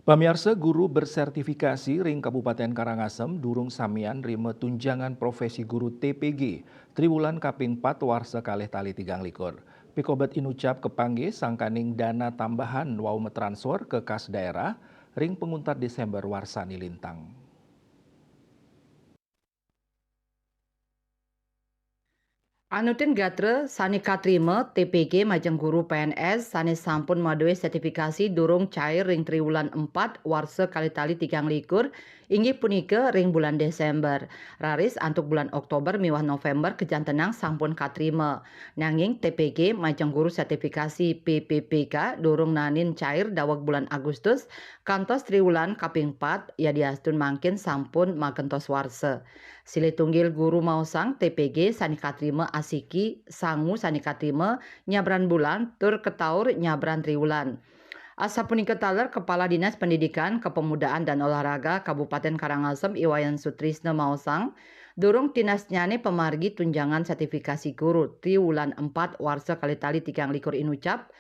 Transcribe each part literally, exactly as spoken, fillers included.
Pamiarsa, guru bersertifikasi ring Kabupaten Karangasem durung samian nrima tunjangan profesi guru T P G triwulan kaping pat warsa kalih tali tigang likur. Pikobet inucap kapanggih sangkaning dana tambahan wau matransfer ka kas daerah ring panguntat Desember warsane lintang. Anutin gatra sane katrima, T P G majeng guru P N S sane sampun madue sertifikasi durung cair ring triwulan empat warsa kalih tali tigang likur, inggih punika ring bulan Desember. Raris antuk bulan Oktober miwah November kajantenang sampun katrima. Nanging T P G majeng guru sertifikasi P P P K durung naenin cair daweg bulan Agustus kantos triwulan kaping pat, yadiastun mangkin sampun magentos warsa. Silih tunggil guru maosang T P G sane katrima asiki sangu sane katrima nyabran bulan tur kataur nyabran triwulan. Asapunika taler, Kepala Dinas Pendidikan, Kepemudaan, dan Olahraga Kabupaten Karangasem I Wayan Sutrisna maosang, durung tinasnyane pamargi tunjangan sertifikasi guru triwulan empat warsa kalih tali tigang likur inucap,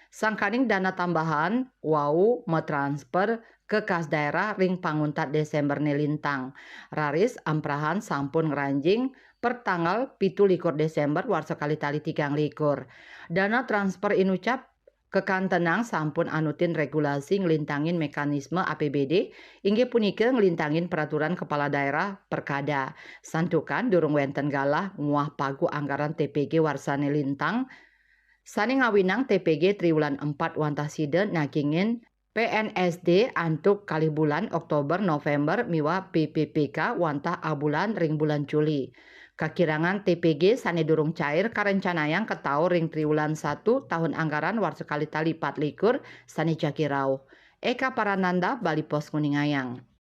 sangkaning dana tambahan wau matransfer ka kas daerah ring panguntat Desemberne lintang. Raris amprahan sampun ngranjing pertanggal pitu likur Desember warsa kalih tali tigang likur. Dana transfer inucap kakantenang sampun anutin regulasi nglintangin mekanisme A P B D, inggih punika nglintangin peraturan kepala daerah Perkada. Santukan durung wenten galah nguah pagu anggaran T P G warsane lintang, sane ngawinang T P G triwulan empat wantah sida nagingin P N S D antuk kalih bulan, Oktober, November, miwah P P P K wantah abulan ring bulan Juli. Kakirangan T P G sane durung cair karencanayang kataur ring triwulan satu tahun anggaran warsa kalih tali pat likur sane jagi rauh. Eka Parananda, Bali Post, nguningayang.